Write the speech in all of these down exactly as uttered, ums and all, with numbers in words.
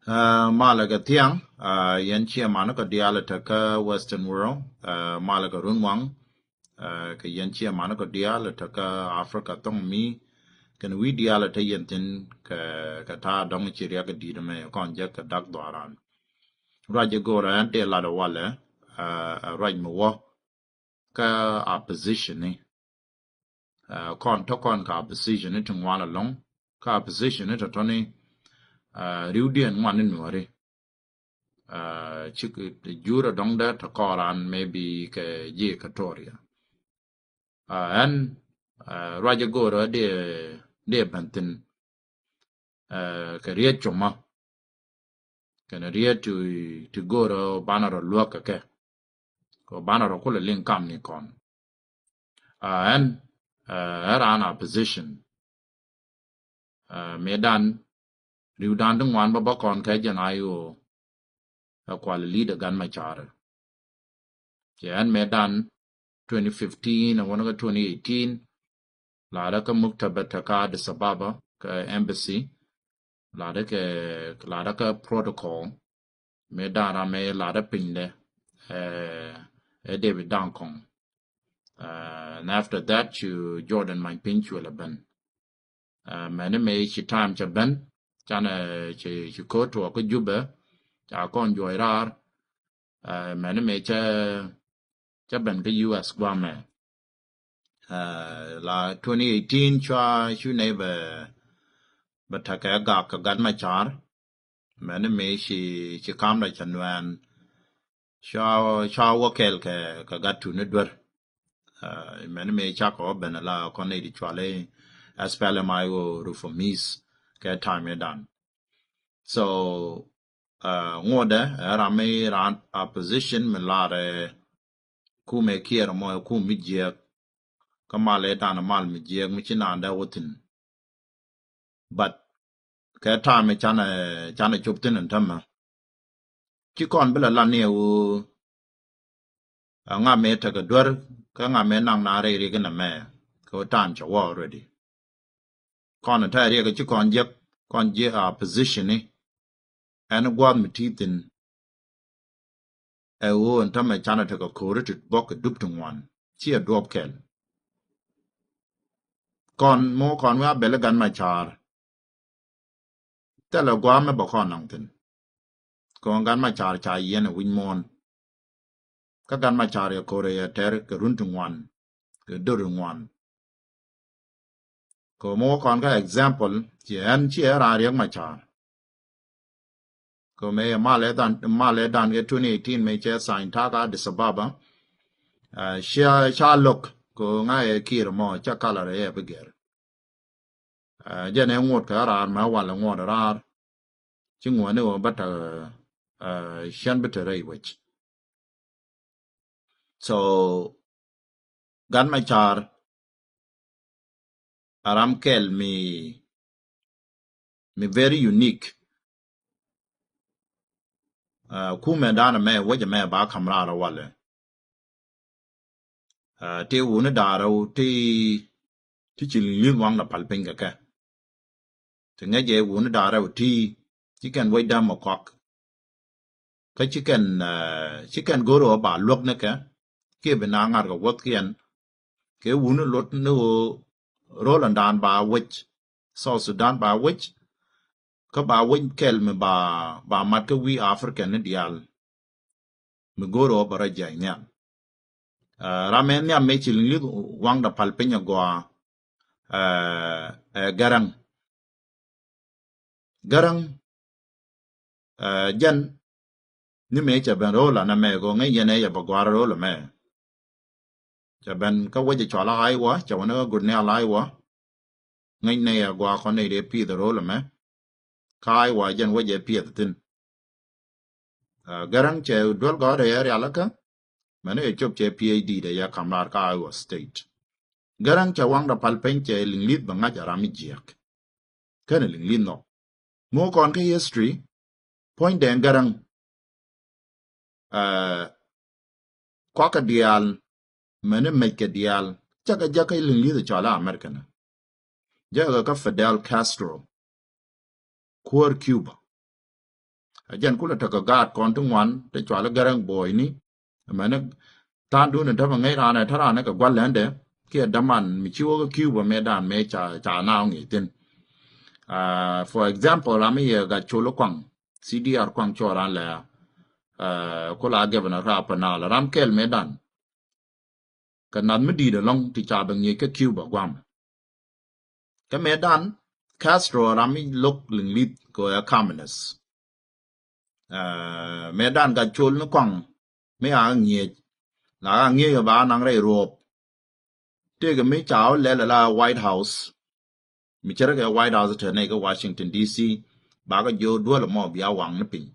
Ɛ, malɛ kɛ thiaŋ, ɛ, yɛn ciɛ mani kɔ diaal ɛ tekä Western world, ɛ, malɛ kɛ run waŋ, ɛ, kɛ yɛn ciɛ mani kɔ diaal ɛ tekä Africa thɔŋ mi, kɛn wi̱i̱ diaal ɛ te yɛn thi̱n kɛ, kɛ ta̱a̱ dɔ̱ŋ ci riak kɛ di̱i̱t ɛmɛ kɔn jek kɛ dak dhɔaran. Ruac i̱ go̱o̱rä ɛn tëë lat ɛ walɛ, ɛ, ɛ ruac mi wä kä opposition ni. Ɛ, kɔn tɔ kɔn kä opposition ni ti ŋuan ɛlɔ̱ŋ, kä opposition ni tɔ̱tɔ̱ni, ɛ, riwdiɛn ŋuan ni nuɔri. Ɛ, cik jurɛ dɔ̱ŋ dee tɔ kɔran maybe kɛ ji̱ Equatoria. Ɛ, ɛn, ɛ, ruac i̱ go̱o̱rä dee, dee ben thi̱n, ɛ, kɛ riet cumä. Kɛn riet ti, ti go̱o̱rä banɛ rɔ luäk kɛ kɛ. Kɛ banɛ rɔ kulɛ liŋ kam ni kɔn. Ɛ, ɛn, ɛ, ɛ ran opposition. Ɛ, mëëdan, riwdan ti ŋuan bä bä kɔn kɛ jɛn a yo̱o̱. Ɛ kual leader Gat Macar. Cɛ ɛn mëëdan twenty fifteen, ɛ wänä kä twenty eighteen, ladä kä muktab ɛ tekä Addis Ababa, kä embassy, ladä kɛ, ladä kä protocol, mëëdan ram ɛ ladä pinydɛ, ɛ, ɛ David Dankɔŋ. Ɛ, and after that, cu Jordan Many Piny cuɛ lɛ ben. Ɛ, mɛni mëë ci time cɛ ben, canɛ, ɛ, ci, ci ko̱r tuɔɔk kä Jubɛ, ca kɔn juɔc raar, ɛ, mɛni mëë cɛ, cɛ ben kä U S guamɛ. Ɛ, la twenty eighteen cua, cu nɛy bɛ, bɛ tekɛ gak kɛ Gat Macar. Mɛni mëë ci, ci kamdɛ cɛ nuɛɛn. Cua, cua wä kɛɛl kɛ, kɛ Gat Tut ni Duer. Ɛ, mɛni mëë cakɔ ben la kɔn nɛy di cuali S P L M I O reformist kɛ time i̱ dan. So, ɛ, ŋuɔdɛ, ɛ, ram mi ran opposition mi lar, ɛ, kumɛ Kiir mɔ, ɛ, kum mi jiɛk. Kä mal ɛ dan mal mi jiɛk mi ci nandɛ wä thi̱n. But kɛ time canɛ, canɛ cop thi̱n ɛn tämɛ. Ci kɔn bi lɛ lan ni ɛ ɣöö ɛ ŋa mëë tekɛ duer, kä ŋa mëë naŋ na rɛy riɛk inɛ mɛ. Kɛ ɣöö time cɛ wä already. Kɔn ɛ ta̱a̱ riɛk ɛ ci kɔn jiɛk, kɔn jiɛk a position ni. Ɛn gua̱a̱th mi ti̱i̱ thi̱n. Ɛ ɣöö ɛn tämɛ canɛ tekɛ ko̱ri ti bɔk kɛ dup ti ŋuan. Ciɛ duɔp kɛl. Kɔn mi wä kɔn wi̱i̱ a bɛl i̱ Gat Macar. Thilɛ gua̱a̱ mi bɛ kɔn naŋ thi̱n. Kɔn Gat Macar ca yiɛn ɛ wi̱c muɔ̱ɔ̱n. Kä Gat Macar yɛ ko̱r yɛ tɛr kɛ run ti ŋuan, kɛ dor ti ŋuan. Kɛ mi wä kɔn kä example, ci ɛn ci ɛ raan Riek Macar. Kɛ mi ɛ mal ɛ dan, mal ɛ dan kɛ twenty eighteen mi cɛ sign ta̱a̱ kä Addis Ababa. Ɛ, cia, ca lo̱k, kɛ ŋa ɛ Kiir mɔ, ca kalɛ rɛ ɛ bi gɛr. Ɛ, jɛn ɛ ŋot kɛ raar mɛ walɛ ŋot raar. Ci ŋuɔni wä bä tɛ, ɛ, ciɛn bi te rɛy wec. So, Gat Macar a ram kɛl mi, mi very unique. Ɛ, kumɛ danɛ mɛ wecɛ mɛ ba kam raar walɛ. Ɛ, ti wuni da̱a̱ rɛw ti, ti ci li̱th waŋdɛ pal piny kɛ kɛ. Ti ŋäcɛ wuni da̱a̱ rɛw ti, ci kɛn wec däm ɛ kɔak. Kä ci kɛn, ɛ, ci kɛn go̱r ɣöö ba luäk ni kɛ, kiɛ bi na ŋa̱r kɛ wuɔ̱thkiɛn. Kɛ wuni lot ni ɣöö ro̱l ɛn daan ba wec, South Sudan ba wec. Kä ba wec kɛl mi ba, ba mat kä wi̱i̱ African ni diaal. Mi go̱o̱r ɣöö bɛ rɔ jiac nhial. Ɛ, ram ɛ nhiam mëë ci li̱ŋ li̱th waŋdɛ pal piny agɔaa, ɛ, ɛ Garaŋ. Garaŋ, ɛ, jɛn ni mëë cɛ ben ro̱o̱l anɛ mɛ kɛ ɣöö ŋäc yɛn ɛ yɛ bɛ gua̱a̱r ro̱o̱l ɛmɛ. Cɛ ben kä wec ɛ cɔal a Iowa, cɛ wä ni kä Gurnɛl Iowa. Ŋäc nɛy ɛ gɔaa kɔn nɛy dee pi̱i̱th ɛ ro̱o̱l ɛmɛ. Kä Iowa jɛn wec ɛ pi̱i̱th thi̱n. Ɛ, Garaŋ cɛ duel gɔ̱rä yɛ rialikä. Mɛni ɛ cop cɛ P H D dɛ yɛ kam raar kä Iowa State. Garaŋ cɛ waŋdɛ pal piny cɛ li̱ŋ li̱th bɛ ŋa̱c a ram mi jiääk. Kɛnɛ li̱ŋ li̱th nɔ. Muɔ kɔn kä history, puɔ̱nydɛ Garaŋ, ɛ, kuakä diaal, mɛni mɛckɛ diaal, cakɛ jakä li̱ŋ li̱th cɔal a American. Jakä kä Fidel Castro, kuäär Cuba. Ɛ jɛn kulɛ tekɛ gaat kɔn ti ŋuan ti cual i̱ Gɛrɛŋ Bo̱o̱cni. Ɛmɛni tha̱a̱ŋdun in tämɛ ŋäc raan ɛ te raan ɛ kɛ gua̱l lɛndɛ kiɛ däman mi ci wä kä Cuba mëëdan mëë ca, ca naaŋ ŋi̱i̱c thi̱n. Ah, for example, ram mi yɛ Gat Col Kuaŋ, C D R Kuaŋ, cuɔ raan lɛ, ah, kula gɛvɛnɛ rap ɛ naal ram kɛl mëëdan. Kɛ nath mi di̱i̱t ɛlɔ̱ŋ ti ca bɛ ŋi̱i̱c kä Cuba gua̱a̱m. Kä mëëdan Castro ram mi lo̱k liŋ li̱th kɛ ɣöö ɛ communist. Ah, mëëdan Gat Col ni Kuaŋ mi a ŋi̱eec, la a ŋi̱eec ɛ ba naŋ rɛy ruɔ̱ɔ̱p. Tëëkɛ mi ca wä lɛl ala White House. Mi cärɛ kɛ White House te nɛy kä Washington D C. Bakä jiök duel ɛmɔ bia waŋni piny.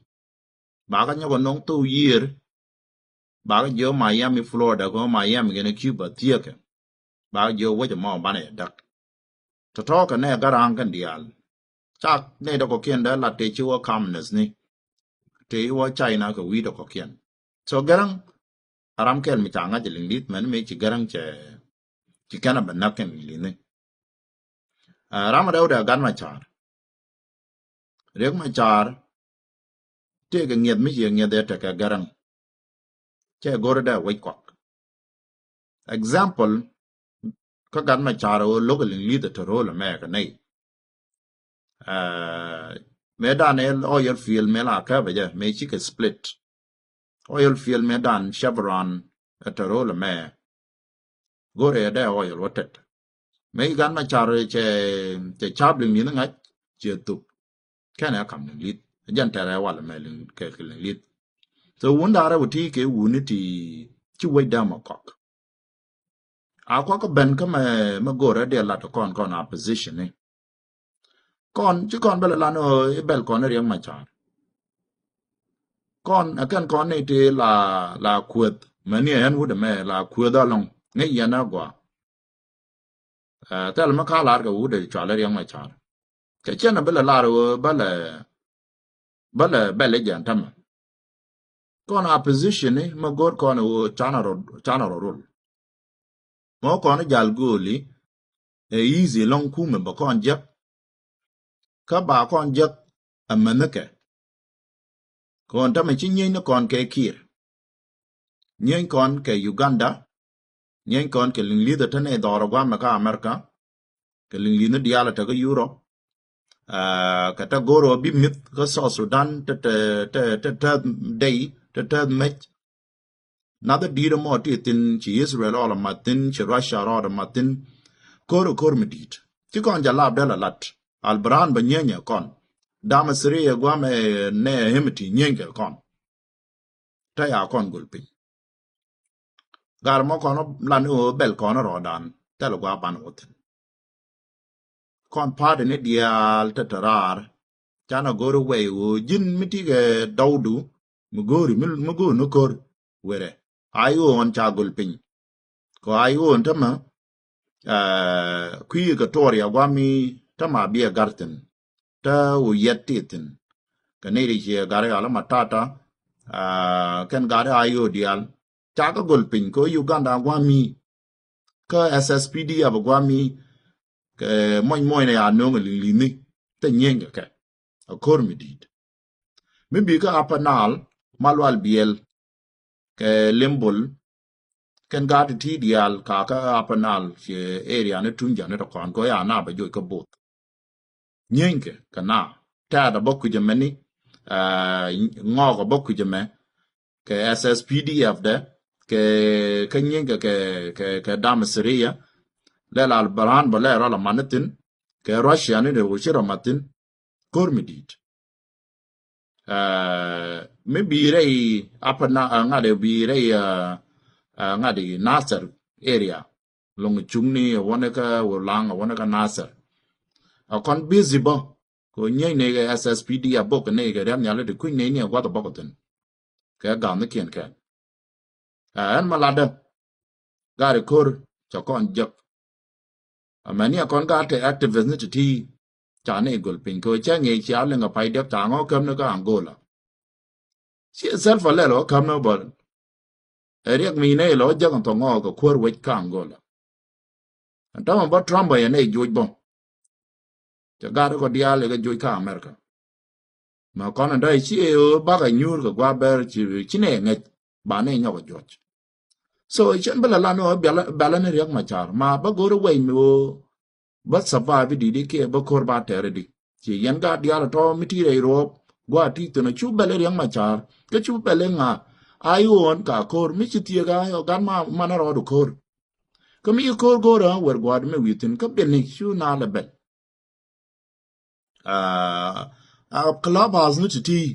Bakä nyɔk ɛ no̱ŋ thok yiër. Bakä jiök Miami, Florida, kɛ Miami kɛnɛ Cuba thiekɛ. Bakä jiök wec ɛmɔ banɛ yɛ däk. Tɔ̱tɔ̱ kɛ nɛ Garaŋ kɛn diaal. Cak nɛy dɔ̱kɔkiɛn dee lat tëë ci wä communist ni. Tëë ci wä China kɛ wi̱i̱ dɔ̱kɔkiɛn. So Garaŋ a ram kɛl mi ca ŋa̱c liŋ li̱th mɛn mi ci Garaŋ cɛ, ci kɛn a bɛ näk kɛn liŋ li̱thni. Ah, ram a rɛw dɛ Gat Macar. Riek Macar tëëkɛ ŋiɛth mi ciɛ ŋiɛth ɛ tekɛ Garaŋ. Cɛ go̱r dɛ wec kuak. Example, kä Gat Macar ɣöö lo̱k liŋ li̱th ɛ te ro̱o̱l ɛmɛ kɛ nɛy. Ah, mëëdan ɛ oil field mëë la käpɛ jɛ mëë cikɛ split. Oil field mëëdan Chevron ɛ te ro̱o̱l ɛmɛ. Go̱rɛ dɛ oil wä tet. Mëë Gat Macar cɛ, cɛ ca̱p liŋ li̱th ŋa̱c, cɛ thuk. Kɛnɛ kam liŋ li̱th. Jɛn tɛrɛ walɛ mɛ liŋ kɛ liŋ li̱th. So wun da̱rɛ wä ti kɛ wuni ti ci wec dämɛ kɔk. A kuak kä ben kä mɛ, mɛ go̱rɛ diɛ lat kɔn kɔn a position ni. Kɔn ci kɔn bɛ lɛ lan ɣöö i̱ bɛl kɔn i̱ Riek Macar. Kɔn ɛ kɛn kɔn ni ti la, la kueth mɛ ni ɛ ɣän wut ɛmɛ la kueth alɔŋ ŋäc yɛn ɛ gɔaa. Ah, thil mi ka lar kɛ wut ɛ cual i̱ Riek Macar. Kɛ cɛn ɛ bä lɛ lar ɣöö bä lɛ, bä lɛ bɛl i̱ jɛn tämɛ. Kɔn a position ni mɛ go̱r kɔn ɛ ɣöö canɛ rɔ, canɛ rɔ rol. Mɔ kɔn i̱ jal go̱o̱li ɛ easy lɔŋ kumɛ bɛ kɔn jek. Kä ba kɔn jek ɛ mänikɛ. Kɔn tämɛ ci nyieny ni kɔn kɛ Kiir. Nyieny kɔn kɛ Uganda. Nyieny kɔn kɛ liŋ li̱th ɛ te nɛy dhɔr ɛ guamɛ kä America. Kɛ liŋ li̱th ni diaal ɛ te kä Europe. Ah, kɛ te go̱r ɛ bi mi̱th kä South Sudan te, te, te, te tɛth dey, te tɛth mec. Nath di̱i̱t ɛmɔ ti thi̱n, ci Israel rɔɔdɛ mat thi̱n, ci Russia rɔɔdɛ mat thi̱n. Ko̱r ɛ ko̱r mi di̱i̱t. Ci kɔn jɛ lap dee lɛ lat. Al Burhan bɛ nyieny ɛ kɔn. Dam ɛ thiri ɛ guam ɛ nɛ ɛ hemiti nyieny kɛ kɔn. Te ya kɔn gol piny. Gal mɔ kɔn lan i̱ ɣöö bɛl kɔn rɔɔdan thil gua ban wä thi̱n. Kɔn pa̱a̱t ni diaal te te raar. Canɛ go̱o̱ri wɛy ɣöö ji̱n mi ti kɛ dɔwdu mi go̱o̱ri mi, mi go̱o̱ri ni ko̱r werɛ. A I O ɣän ca gol piny. Kɛ a I O ɣän tämɛ, ah, kui̱ kɛ tuɔɔr ya guami tämɛ a biɛ gar thi̱n. Te wu yɛt ti thi̱n. Kɛ nɛy ti ciɛ gar yal ma tata, ah, kɛn gar a I O diaal. Ca kä gol piny kɛ Uganda guami. Kä S S P D F guami. Kɛ muɔny muɔny ni a no̱o̱ŋ liŋ li̱ni. Te nyieny kɛ kɛ. A ko̱r mi di̱i̱t. Mi bi kä Upper Nile, Malual Biɛl, kɛ Limbol, kɛn gaat ti ti diaal ka kä Upper Nile, ci area ni Tunja ni tɔ kɔn kɛ ya na bɛ joc kä both. Nyieny kɛ, kɛ na. Tɛɛt a bä kui̱c ɛmɛni, ah, ŋɔɔk a bä kui̱c ɛmɛ, kɛ S S P D F dɛ, kɛ, kɛ nyieny kɛ, kɛ, kɛ, kɛ dam Syria, lɛ la Al Burhan bä lɛ rɔ la man ni thi̱n, kɛ Russia ni dee wä ci rɔ mat thi̱n, ko̱r mi di̱i̱t. Ah, mi bi rɛy Upper Ni-, ah, ŋa̱t ɛ bi rɛy, ah, ah, ŋa̱t ɛ Nasser area. Loŋ cuŋni ɛ wäni kä Wulaŋ ɛ wäni kä Nasser. A kɔn busy bä. Kɛ nyieny ni kɛ S S P D a bok ni kɛ riam nyali ti kui̱ny ni ni ɛ guath ɛ bok ɛ thi̱n. Kɛ ga̱n ni kiɛn kɛn. Ah, ɛn ma latdä. Gari ko̱r ca kɔn jek. Amɛni a kɔn gaat te activist ni ti ti. Ca ni gol piny kɛ cɛ ŋi̱i̱c cia liŋ a pay diɛk ca ŋɔ käm ni kä Angola. Ci Salva lɛl wä käm ni bä. Ɛ riɛk mi nɛ ilɛ wä jek in thɔŋ ŋɔ kɛ kuäär wec kä Angola. Ɛn tämɛ bä Trump bä yɛ nɛ joc bä. Cɛ gaat kɔ diaal yɛ kɛ joc kä America. Ma kɔn in dɔ̱ ci ɛ ɣöö bakɛ nyuur kɛ gua̱a̱th bɛr ci, ci nɛ ŋäc ba nɛ nyɔk ɛ juɔc. So cɛn bä la lan ɣöö bɛlä, bɛlä ni Riɛk Macar ma bä go̱r wɛy mi ɣöö bä survive di di kiɛ bä ko̱r ba tɛr di. Ci yɛn gaat diaal tɔ̱ mi ti rɛy ruɔ̱p gua̱a̱th ti thi̱n cu bɛl Riɛk Macar kä cu bɛl ŋa a i̱ ɣöön ka ko̱r mi ci thiek a yɔ gat ma, manɛ rɔɔd ko̱r. Kä mi ci ko̱r go̱r a wɛr gua̱a̱th mi wi̱i̱ thi̱n kä bɛl ni cu na lɛ bɛl. Ah, ah, Clubhouse ni ti̱ti̱.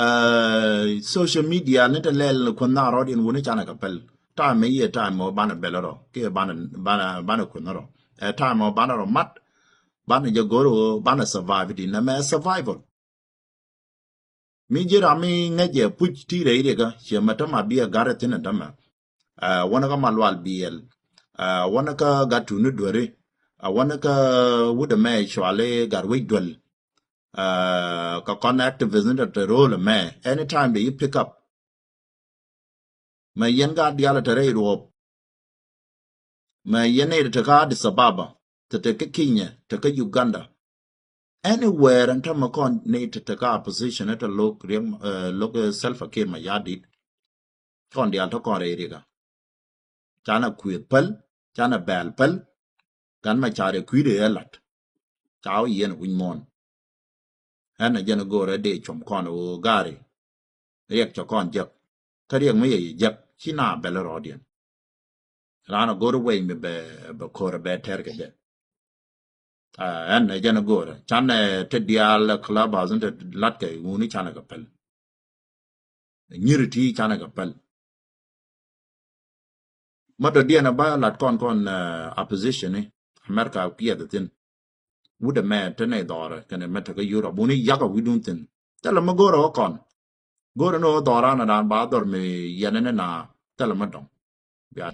Ah, social media ni te lɛl kuɔnh na rɔɔd in wuni canɛ kɛ pɛl. Time mi yɛ time mɔ banɛ bɛl rɔ kiɛ banɛ, banɛ, banɛ kuɔnh rɔ. Eh, time mɔ banɛ rɔ mat. Banɛ jɛ go̱r ɣöö banɛ survive di nɛ mɛ survival. Mi ji̱ ram mi ŋäcɛ puc ti rɛy riɛkä ciɛ mɛ tämɛ bi ɛ gat ɛ thi̱n ɛ tämɛ. Ah, wänä kä Malual Biɛl. Ah, wänä kä gat Tuni Duäri. Ah, wänä kä wut ɛmɛ cuali gat Wec Duäl. Ah, kä kɔn activist ni te, te rööl ɛmɛ. Anytime dee yi pick up. Mɛ yɛn gaat diaal te rɛy ruɔ̱p. Mɛ yɛn nɛy te kä Addis Ababa, te te kä Kenya, te kä Uganda. Anywhere ɛn tämɛ kɔn nɛy te te kä opposition te lo̱k Riɛk, eh, lo̱k, eh, Salva Kiir Mayardit. Kɔn diaal te kɔn rɛy riɛkä. Canɛ kuëth päl, canɛ bɛɛl päl. Gat Macar ɛ kui̱dɛ ɛ lat. Ca wä yɛn wi̱c muɔ̱ɔ̱n. Ɛn ɛ jɛn go̱o̱rɛ dee cuɔm kɔn ɣöö gari. Riɛk cɛ kɔn jek. Kä Riɛk mi yɛ yɛ jek ci na bɛl rɔɔdiɛn. Raan ɛ go̱o̱rɛ wɛy mi bɛ, bɛ ko̱o̱rɛ bɛ tɛr kɛ jɛ. Ah, ɛn ɛ jɛn go̱o̱rɛ canɛ te diaal Clubhouse in te lat kɛ wuni canɛ kɛ pɛl. Nyiri ti canɛ kɛ pɛl. Ma dɔ̱diɛn a ba lat kɔn kɔn, eh, opposition ni America kiɛth thi̱n. Wut ɛmɛ te nɛ dhɔrɛ kɛnɛ mɛ te kä Europe wuni yak a wi̱dun thi̱n. Thilɛ mi go̱rɛ wä kɔn. Go̱rɛ ni wä dhɔran a dan ba dhɔr mi yɛn ni na thilɛ mi dɔŋ. Bia